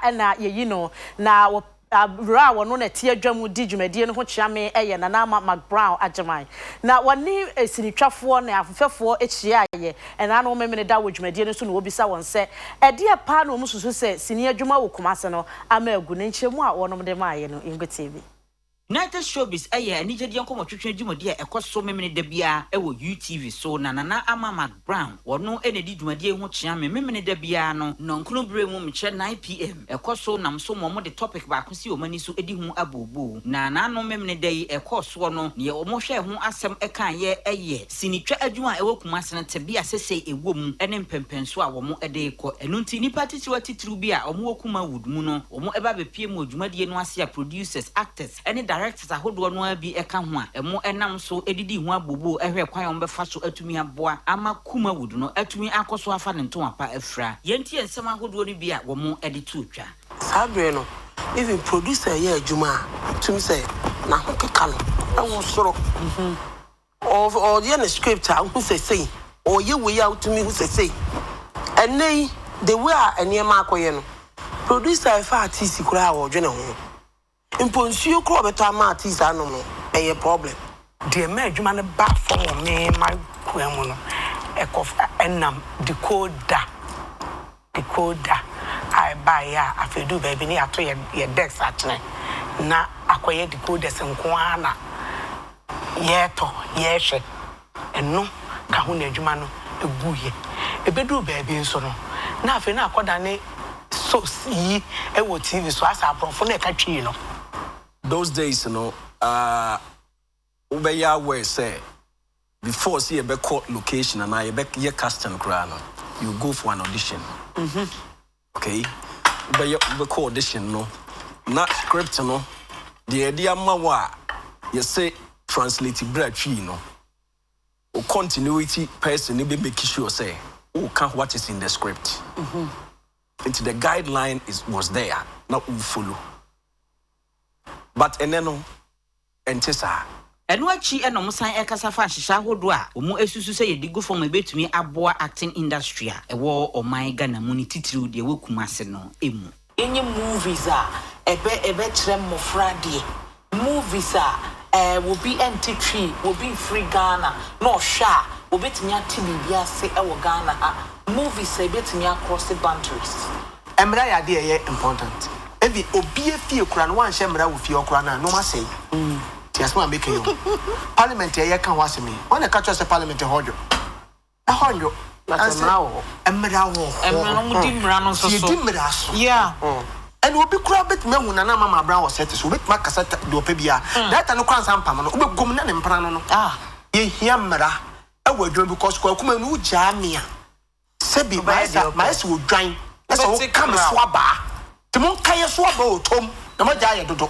Na yɛyi no, na wɔ berɛ a wɔno na ɛte adwa mu di dwumadie no ho kyeame yɛ Nana Ama McBrown Agyeman. Na wɔne sinitwafoɔ ne afefɛfoɔ hyiaeɛ ɛna ano Memeneda wɔ dwumadie no so na wɔbisa wɔn sɛ ɛdeɛ paa na wɔn susu sɛ sini adwuma wɔ Kumase no ama agu ne nkyerɛmu a wɔnom de maeɛ no yɛnkɔtie bi. United Showbiz yɛ anigyedeɛ nkɔmmɔtwetwe dwumadie a ɛkɔ so Memeneda biara wɔ UTV so, na Nana Ama McBrown, wɔno na ɛdi dwumadie yi ho kyeame Memeneda biara no nnɔnkron berɛ mu, mekyerɛ 9 PM, ɛkɔ so nam so ma wɔde topic baako si wɔn ani so di ho abooboo. Na n'ano Memeneda yi ɛkɔɔ soɔ no, deɛ wɔhwɛɛ ho asɛm kaeɛ yɛ sinitwa adwuma a ɛwɔ Kumase no tebea sesei ɛwɔ mu ne mpɛnpɛnsoɔ a wɔde rekɔ. Ɛno nti nnipa atitiriw atitiriw bi a wɔwɔ Kumawood mu no, Wɔba bɛpue mu wɔ dwumadie no ase a producers, actors ne directors ahodoɔ no ara bi ka ho a wɔnam so didii ho abooboo hwɛɛ kwan a wɔbɛfa so atumi aboa ama Kumawood no atumi akɔ so afa ne ntoma pa afira. Yɛntie nsɛm ahodoɔ no bi a wɔde too dwa. Saa berɛ no even producer yɛ adwuma a wotumi sɛ n'ahokeka no wɔ soro. Ɔyɛ ne script a wohu sɛ sei, ɔyɛ wei a wotumi hu sɛ sei. Ɛnnɛ yi the way a nneɛma akɔyɛ no, producer a ɛfa artist koraa a ɔdwene ho. Mpo nsuo koraa a ɔbɛtɔ ama artist anom no, ɛyɛ problem. Deɛ ɛma adwuma no ba fam wɔ me m'akwan mu no, ɛkɔ ɛnam decoder, decoder a ɛbaeɛ a afei ɛduu baabi no yɛato yɛ yɛ decks akyene na akɔyɛ decoders nko ara na yɛretɔ, yɛrehwɛ. Ɛno ka ho na adwuma no guiɛ. Ɛbɛduruu baabi nso no, na afei na akɔdane soaps yi wɔ TV so asɛ aborɔfo na ɛka twii no. Those days no ah wobɛyɛ aware sɛ before sɛ yɛbɛkɔ location anaa yɛbɛyɛ casting koraa no, you go for an audition. Okay, wobɛyɛ wobɛkɔ audition no na script no deɛ yɛde ama wo a yɛse translate bra Twi no, wo continuity person no bɛ make sure sɛ woka what is in the script. Nti the guideline is was there na wo follow. But ɛnɛ no ɛnte saa. Ɛno akyi na wɔsan kasa fa nhyehyɛ ahodoɔ a wɔsusu sɛ yɛde gu fam a ɛbɛtumi aboa acting industry a ɛwɔ ɔman Ghana mu ne titiriw deɛ ɛwɔ Kumasi no mu. Yɛnyɛ movies a ɛbɛ ɛbɛkyerɛ mmɔfra adeɛ, movies a ɛɛ obi ɛnte Twi, obi mfiri Ghana na ɔhwɛ a obɛtumi ate biribi ase ɛwɔ Ghana ha, movies a ɛbɛtumi across boundaries. Mmara yɛ adeɛ a ɛyɛ important. Even obia fie koraa no woanhyɛ mmara wɔ fie hɔ koraa no a nnoɔma sɛe. Tie asɛm a meka yi o. Parliament a yɛka ho asɛm yi, hwan na ɛka kyerɛ wo sɛ parliament hɔ dwo? Ɛhɔ nnwo. But mmara wɔ hɔ. Mmara wɔ hɔ. Mmara no, wɔdi mmara no nso so. Yɛdi mmara so. Yeah. Ɛna obi koraa bɛtumi ahu Nana Ama Mabran wɔ set so, obɛtumi akasa deɛ ɔpɛ biara. Director no koraa nsa mpam no, wobɛkɔ mu na ne mpena no no. Yɛhia mmara wɔ adwuma because Kwaku Manu wogyaa me a, Sɛbi mayɛ sɛ mayɛ sɛ odwan na sɛ woka me so abaa. Nti monka yɛ so aba o tom na moagya ayɛ dodo.